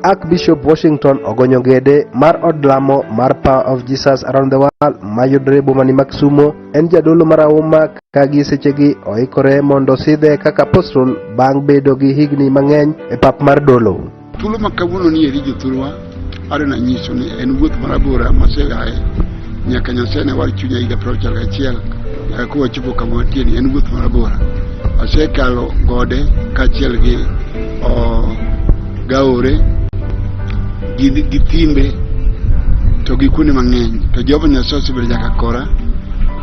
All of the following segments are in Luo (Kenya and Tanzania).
Archbishop Washington ogonyo gede mar od lamo mar Power of Jesus Around the World mayudore e bomani ma Kisumo. En jadolo marahuma ka gi sechegi oikore mondo sidhe kaka apostol bang' bedo gi higni mang'eny e pap mar dolo. Thuolo ma kawuono ni eri jothurwa adwa nanyiso ni en wuoth marabora maseaye nyaka Nyasaye ne war chunya higa 61 nyaka koro wachopo kama wantie ni en wuoth marabora. Asekalo gode kaachiel gi gaore gi thimbe to gi kuonde mang'eny to Jehova Nyasaye osebedo nyaka kora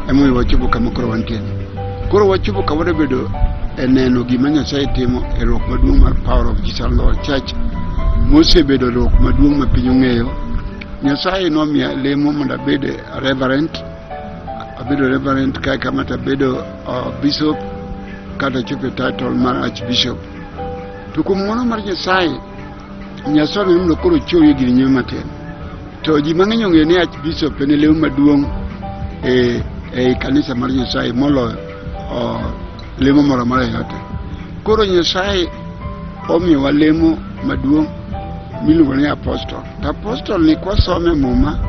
emomiyo wachopo kama koro wantie ni. Koro wachopo kama wabedo e neno gima Nyasaye timo e riwruok maduong' mar Power of Jesus Lord Church mosebedo riwruok maduong' ma piny ong'eyo. Nyasaye nomiya lemo mondo abed reverend, abedo reverend kae kama to abedo bishop kata chopo e title mar archbishop. To kuom ng'wono mar Nyasaye, Nyasaye omiyo mondo koro ochowie gini nyime matin. To ji mang'eny ong'eyo ni archbishop en lemo maduong' e kanisa mar Nyasaye moloyo lemo moro amora yote. Koro Nyasaye omiyowa lemo maduong' miluongo ni apostol. To apostol ni kwasome Muma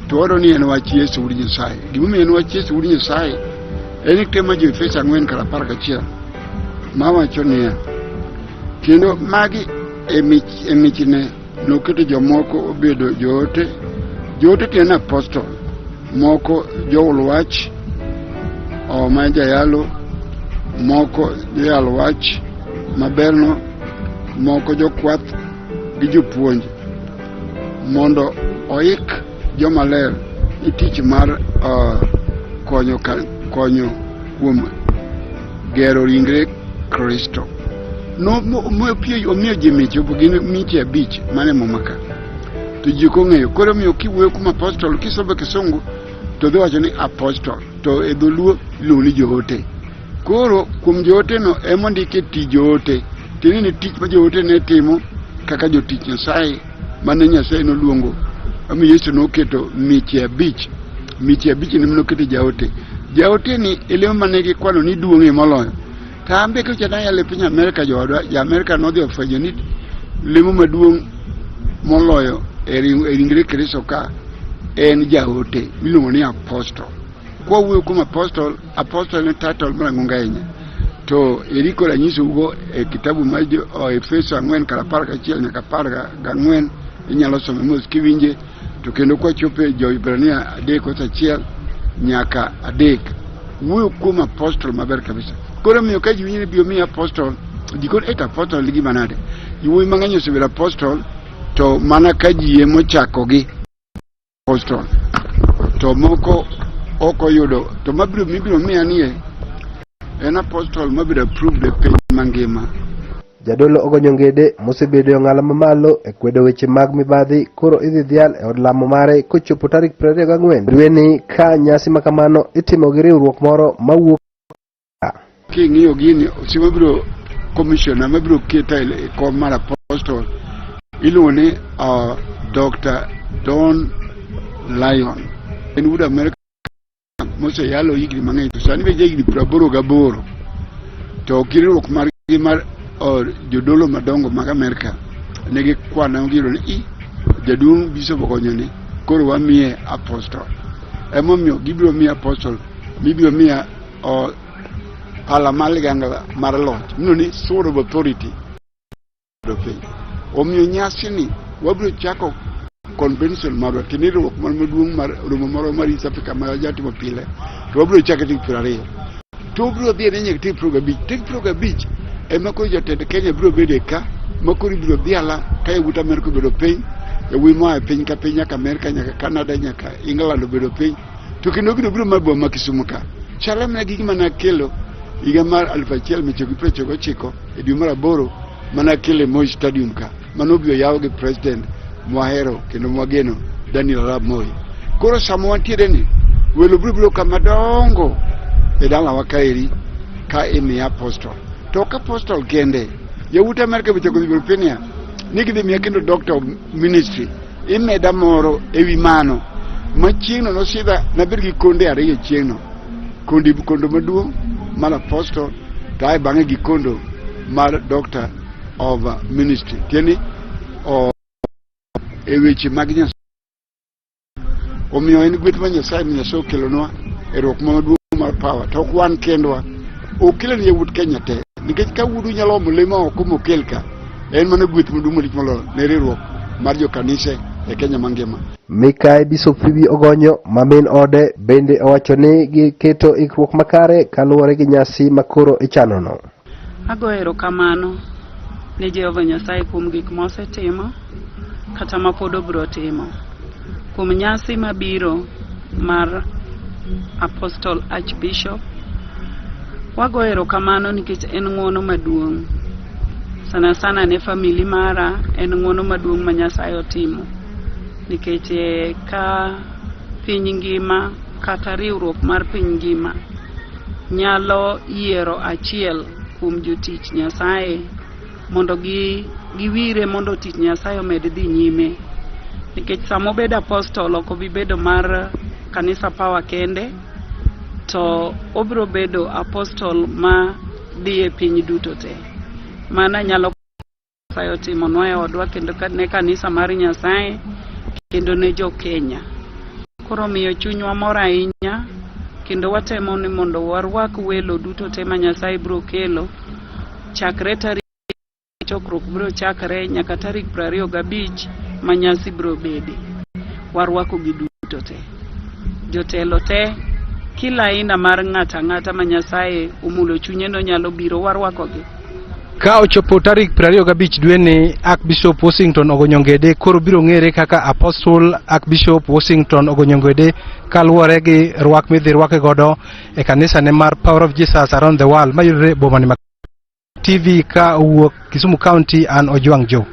to wayudo ni en wach Yesu wuod Nyasaye. Gimomiyo en wach Yesu wuod Nyasaye en ni tema jo Efeso 4 kar 11 mawacho niya, kendo magi e michne noketo jomoko obedo joote, joote tiende ni apostol, moko joul wach ma jayalo, moko joyal wach maberno, moko jokwath gi jopuonj, mondo oik jomaler ni tich mar konyo kuom gero ringre Kristo. Omiyo ji mich, gin miche 5 mane Muma ka. To ji ok ong'eyo. Koro omiyo kiwuoyo kuom apostol, kisomo kisungu to dhi wacho ni apostol, to e dholuo iluongo ni joote. Koro kuom joote no ema ondike tij joote. Tiende ni tich ma joote ne timo kaka jotich Nyasaye mane Nyasaye noluongo. Omiyo Yesu noketo miche 5. Miche 5 ne noketo jaote. Jaote ni e lemo mane gikwano ni duong'ie moloyo. To an be kocha nayalo e piny Amerka joodwa, ja Amerka nodhi ofwenyo ni lemo maduong' moloyo e ringre Kristo ka en jaote miluongo ni apostol. Kwawuoyo kuom apostol, apostol en title marang'ongo ahinya. To eri koro anyisougo e kitabu mar Efeso 4 kar 11 nyaka 14 inyalo some mos kiwinje. To kendo kwachopo e Jo-Hibrania 3 koso 1 nyaka 3 wuoyo kuom apostol maber kabisa. Koro omiyo ka ji winjo ni biro miyi apostol, ji koro et apostol ni gima nade? Yawuowi mang'eny osebedo apostol to mana ka ji emochakogi apostol. To moko ok oyudo, to mabiro mibiro miya nie en apostol mabiro approved e piny mangima. Jadolo Ogonyo Ngede mosebedo e ong'ala mamalo e kwedo weche mag mibadhi koro idhi dhial e od lamo mare kochopo tarik 24 dweni ka nyasi ma kamano itimo gi riwruok moro mawuok King'iyo gini, osimo biro commissioner mabiro keta e kom mar apostol iluongo ni Dr. Don Lyon. En wuod Amerka moseyalo higni mang'eny to sani be jahigni 88 to gi riwruok margi mar jodolo madongo mag Amerka ne gikwana giyudo ni i jaduong' bishop Ogonyo ni koro wamiye apostol. Emomiyo gibiro miye apostol mibiro miya pala mar ligangla mar loch miluongo ni sword of authority. Piny. Omiyo nyasi ni wabiro chako convention marwa kendo riwruok mar maduong' mar romo moro mar East Africa ma jatimo pile to wabiro chake tarik 20 to wabiro dhi ne nyaka tarik 25. Tarik 25 ema koro jotend Kenya biro bedo ka ma koro ibiro dhiala ka yawuot Amerka obedo piny, yawuoyi moa e piny ka piny nyaka Amerka nyaka Canada nyaka England obedo piny to kendo gino biro mar boma ma Kisumu ka. Chalre mana gi gima nakelo higa mar 1999 e dwe mar 8 mana kele Moi Stadium ka mano obiro yaw gi president mwahero kendo mwageno Daniel Arap Moi. Koro sama wantiere ni Welo biro biro ka madongo e dalawa kaeri ka imiya apostle. To ok apostle kende. Yawuot Amerika be chako dhi Virginia ni gidhi miya kendo doctor of ministry. Imeda moro ewi mano. Ma chieng'no nosidha nabed gi konde ariyo chieng'no. Kondi kondo maduong' mar apostle to ae bang'e gi kondo mar doctor of ministry. Tiende ni e weche mag Nyasaye. Omiyo en gweth ma Nyasaye ma Nyasaye okelonwa e riwruok maduong' mar power to ok wan kendwa. Okelo ne yawuot Kenya te nikech ka wuodu nyalo omo lemo oko mokel ka en mana gweth maduong' malich moloyo ne riwruok mar jokanise e Kenya mangima. Mikai Bishop Phoebe Ogonyo ma min ode bende owacho ni giketo ikruok makare kaluwore gi nyasi makoro ichanono. Agoyo erokamano ne Jehova Nyasaye kuom gik mosetimo kata ma pod obiro timo. Kuom nyasi mabiro mar Apostle Archbishop, wagoyo erokamano nikech en ng'uono maduong'. Sana sana ne family mara en ng'uono maduong' ma Nyasaye otimo. Nikech ka piny ngima kata riwruok mar piny ngima nyalo yiero achiel kuom jotich Nyasaye mondo gi giwire mondo tich Nyasaye omed dhi nyime. Nikech sama obedo apostle ok obi bedo mar kanisa power kende, to obiro bedo apostle ma dhi e piny duto te. Mana nyalo Nyasaye otimonwa e odwa kendo ne kanisa mar Nyasaye kendo ne jo Kenya. Koro omiyo chunywa mor ahinya kendo watemo ni mondo warwak welo duto te ma Nyasaye biro kelo chakre tarik chokruok biro chakre nyaka tarik 25 ma nyasi biro bede. Warwako gi duto te. Jotelo te, kila aina mar ng'ato ang'ata ma Nyasaye omulo chunye nonyalo biro warwakogi. Ka ochopo tarik 25 dweni, Archbishop Washington Ogonyo Ngede koro biro ng'ere kaka Apostle Archbishop Washington Ogonyo Ngede kaluwore gi rwak midhi rwake godo e kanisa ne mar Power of Jesus Around the World mayudore e boma ni ma TV ka owuok Kisumu County an Ojwang' Joe.